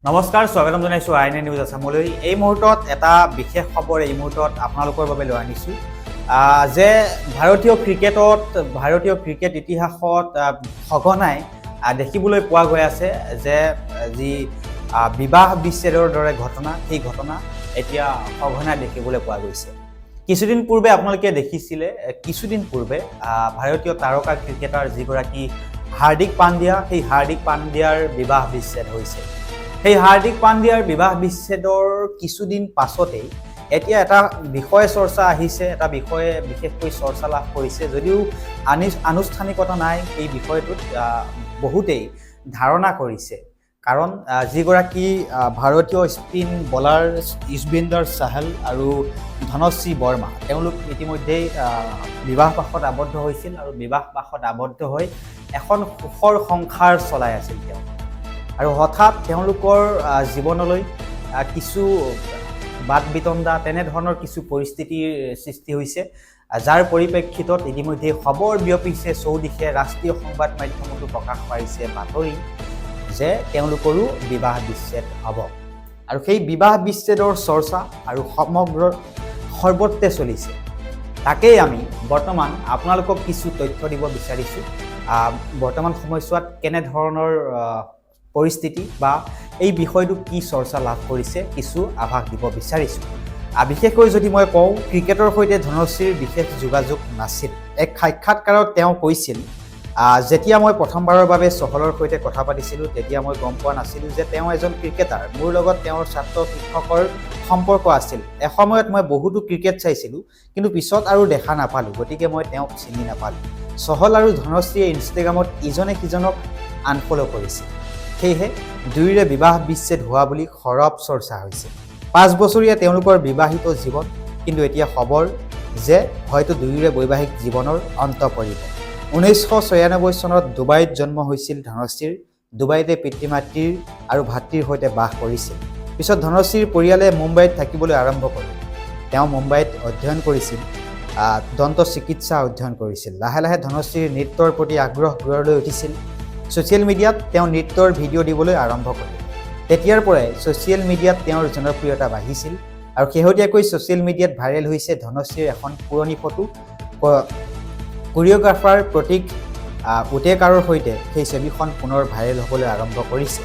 নমস্কাৰ, স্বাগতম জনাইছোঁ আই এন এ নিউজ আছামলৈ। এই মুহূৰ্তত এটা বিশেষ খবৰ এই মুহূৰ্তত আপোনালোকৰ বাবে লৈ আনিছোঁ যে ভাৰতীয় ক্ৰিকেটত, ভাৰতীয় ক্ৰিকেট ইতিহাসত সঘনাই দেখিবলৈ পোৱা গৈ আছে যে যি বিবাহ বিচ্ছেদৰ দৰে ঘটনা, সেই ঘটনা এতিয়া সঘনাই দেখিবলৈ পোৱা গৈছে। কিছুদিন পূৰ্বে আপোনালোকে দেখিছিলে, কিছুদিন পূৰ্বে ভাৰতীয় তাৰকা ক্ৰিকেটাৰ যিগৰাকী হাৰ্দিক পাণ্ডিয়া, সেই হাৰ্দিক পাণ্ডিয়াৰ বিবাহ বিচ্ছেদ হৈছে। সেই হাৰ্দিক পাণ্ডিয়াৰ বিবাহ বিচ্ছেদৰ কিছুদিন পাছতেই এতিয়া এটা বিষয় চৰ্চা আহিছে। এটা বিষয়ে বিশেষকৈ চৰ্চা লাভ কৰিছে যদিও আনুষ্ঠানিকতা নাই এই বিষয়টোত, বহুতেই ধাৰণা কৰিছে। কাৰণ যিগৰাকী ভাৰতীয় স্পিন বলাৰ যুজবেন্দ্ৰ চাহল আৰু ধনশ্ৰী বৰ্মা, তেওঁলোক ইতিমধ্যেই বিবাহ পাশত আবদ্ধ হৈছিল আৰু বিবাহ পাশত আবদ্ধ হৈ এখন সুখৰ সংসাৰ চলাই আছিল তেওঁ। আৰু হঠাৎ তেওঁলোকৰ জীৱনলৈ কিছু বাদ বিতণ্ডা, তেনেধৰণৰ কিছু পৰিস্থিতিৰ সৃষ্টি হৈছে, যাৰ পৰিপ্ৰেক্ষিতত ইতিমধ্যে খবৰ বিয়পিছে চৌদিশে, ৰাষ্ট্ৰীয় সংবাদ মাধ্যমতো প্ৰকাশ পাইছে বাতৰি যে তেওঁলোকৰো বিবাহ বিচ্ছেদ হ'ব। আৰু সেই বিবাহ বিচ্ছেদৰ চৰ্চা আৰু সমগ্ৰ সৰ্বত্ৰে চলিছে। তাকেই আমি বৰ্তমান আপোনালোকক কিছু তথ্য দিব বিচাৰিছোঁ। বৰ্তমান সময়ছোৱাত কেনেধৰণৰ পৰিস্থিতি বা এই বিষয়টো কি চৰ্চা লাভ কৰিছে, কিছু আভাস দিব বিচাৰিছোঁ। বিশেষকৈ যদি মই কওঁ, ক্ৰিকেটৰ সৈতে ধনশ্ৰীৰ বিশেষ যোগাযোগ নাছিল। এক সাক্ষাৎকাৰত তেওঁ কৈছিল, "যেতিয়া মই প্ৰথমবাৰৰ বাবে চহলৰ সৈতে কথা পাতিছিলোঁ, তেতিয়া মই গম পোৱা নাছিলোঁ যে তেওঁ এজন ক্ৰিকেটাৰ। মোৰ লগত তেওঁৰ ছাত্ৰ শিক্ষকৰ সম্পৰ্ক আছিল। এসময়ত মই বহুতো ক্ৰিকেট চাইছিলোঁ, কিন্তু পিছত আৰু দেখা নাপালোঁ, গতিকে মই তেওঁক চিনি নাপালোঁ।" চহল আৰু ধনশ্ৰীয়ে ইনষ্টাগ্ৰামত ইজনে সিজনক আনফ'ল' কৰিছিল। সেয়েহে দুয়োৰে বিবাহ বিচ্ছেদ হোৱা বুলি সৰব চৰ্চা হৈছে। 5 বছৰীয়া তেওঁলোকৰ বিবাহিত জীৱন, কিন্তু এতিয়া খবৰ যে হয়তো দুয়োৰে বৈবাহিক জীৱনৰ অন্ত পৰিব। 1996 চনত ডুবাইত জন্ম হৈছিল ধনশ্ৰীৰ। ডুবাইতে পিতৃ মাতৃৰ আৰু ভাতৃৰ সৈতে বাস কৰিছিল। পিছত ধনশ্ৰীৰ পৰিয়ালে মুম্বাইত থাকিবলৈ আৰম্ভ কৰিলে। তেওঁ মুম্বাইত অধ্যয়ন কৰিছিল, দন্ত চিকিৎসা অধ্যয়ন কৰিছিল। লাহে লাহে ধনশ্ৰীৰ নৃত্যৰ প্ৰতি আগ্ৰহ গঢ় লৈ উঠিছিল। ছ'চিয়েল মিডিয়াত তেওঁ নৃত্যৰ ভিডিঅ' দিবলৈ আৰম্ভ কৰিলে। তেতিয়াৰ পৰাই ছ'চিয়েল মিডিয়াত তেওঁৰ জনপ্ৰিয়তা বাঢ়িছিল। আৰু শেহতীয়াকৈ ছ'চিয়েল মিডিয়াত ভাইৰেল হৈছে ধনশ্ৰীৰ এখন পুৰণি ফটো। কোৰিঅ'গ্ৰাফাৰ প্ৰতীক উটেকাৰৰ সৈতে সেই ছবিখন পুনৰ ভাইৰেল হ'বলৈ আৰম্ভ কৰিছে।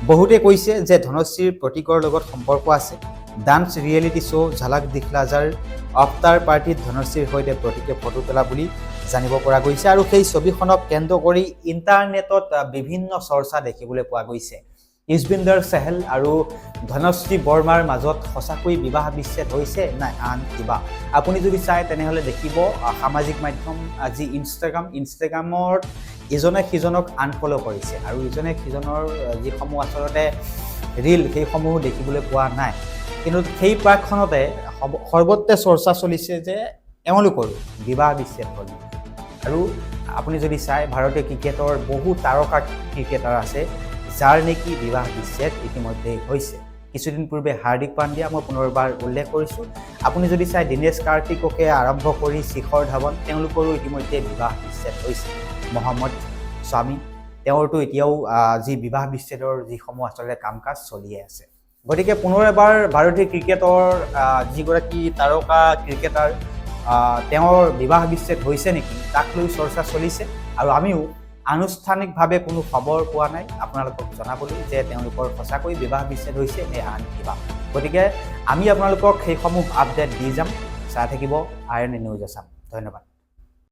বহুতে কৈছে যে ধনশ্ৰীৰ প্ৰতীকৰ লগত সম্পৰ্ক আছে। Dance reality show' Jhalak Dikhla জাৰ আফটাৰ পাৰ্টিত ধনশ্ৰীৰ সৈতে প্ৰতীকে ফটো তোলা বুলি জানিব পৰা গৈছে। আৰু সেই ছবিখনক কেন্দ্ৰ কৰি ইণ্টাৰনেটত বিভিন্ন চৰ্চা দেখিবলৈ পোৱা গৈছে। যুজবেন্দ্ৰ চেহেল আৰু ধনশ্ৰী বৰ্মাৰ মাজত সঁচাকৈ বিবাহ বিচ্ছেদ হৈছে নাই আন কিবা? আপুনি যদি চায় তেনেহ'লে দেখিব, সামাজিক মাধ্যম যি ইনষ্টাগ্ৰাম, ইনষ্টাগ্ৰামত ইজনে সিজনক আনফ'ল' কৰিছে আৰু ইজনে সিজনৰ যিসমূহ আচলতে ৰীল, সেইসমূহ দেখিবলৈ পোৱা নাই। কিন্তু সেই প্ৰাকখনতে সৰ্বত্ৰে চৰ্চা চলিছে যে এওঁলোকৰো বিবাহ বিচ্ছেদ হ'ল নেকি? আৰু আপুনি যদি চায়, ভাৰতীয় ক্ৰিকেটৰ বহু তাৰকা ক্ৰিকেটাৰ আছে যাৰ নেকি বিবাহ বিচ্ছেদ ইতিমধ্যেই হৈছে। কিছুদিন পূৰ্বে হাৰ্দিক পাণ্ডিয়া, মই পুনৰবাৰ উল্লেখ কৰিছোঁ। আপুনি যদি চায়, দীনেশ কাৰ্তিককে আৰম্ভ কৰি শিখৰ ধাৱন, তেওঁলোকৰো ইতিমধ্যে বিবাহ বিচ্ছেদ হৈছে। মহম্মদ স্বামী, তেওঁৰতো এতিয়াও যি বিবাহ বিচ্ছেদৰ যিসমূহ আচলতে কাম কাজ চলিয়ে আছে। গতিকে পুনৰ এবাৰ ভাৰতীয় ক্ৰিকেটৰ যিগৰাকী তাৰকা ক্ৰিকেটাৰ, তেওঁৰ বিবাহ বিচ্ছেদ হৈছে নেকি, তাক লৈ চৰ্চা চলিছে। আৰু আমিও আনুষ্ঠানিকভাৱে কোনো খবৰ পোৱা নাই আপোনালোকক জনাবলৈ যে তেওঁলোকৰ সঁচাকৈ বিবাহ বিচ্ছেদ হৈছে নে আন কিবা। গতিকে আমি আপোনালোকক সেইসমূহ আপডেট দি যাম। চাই থাকিব আই এন এ নিউজ আছাম। ধন্যবাদ।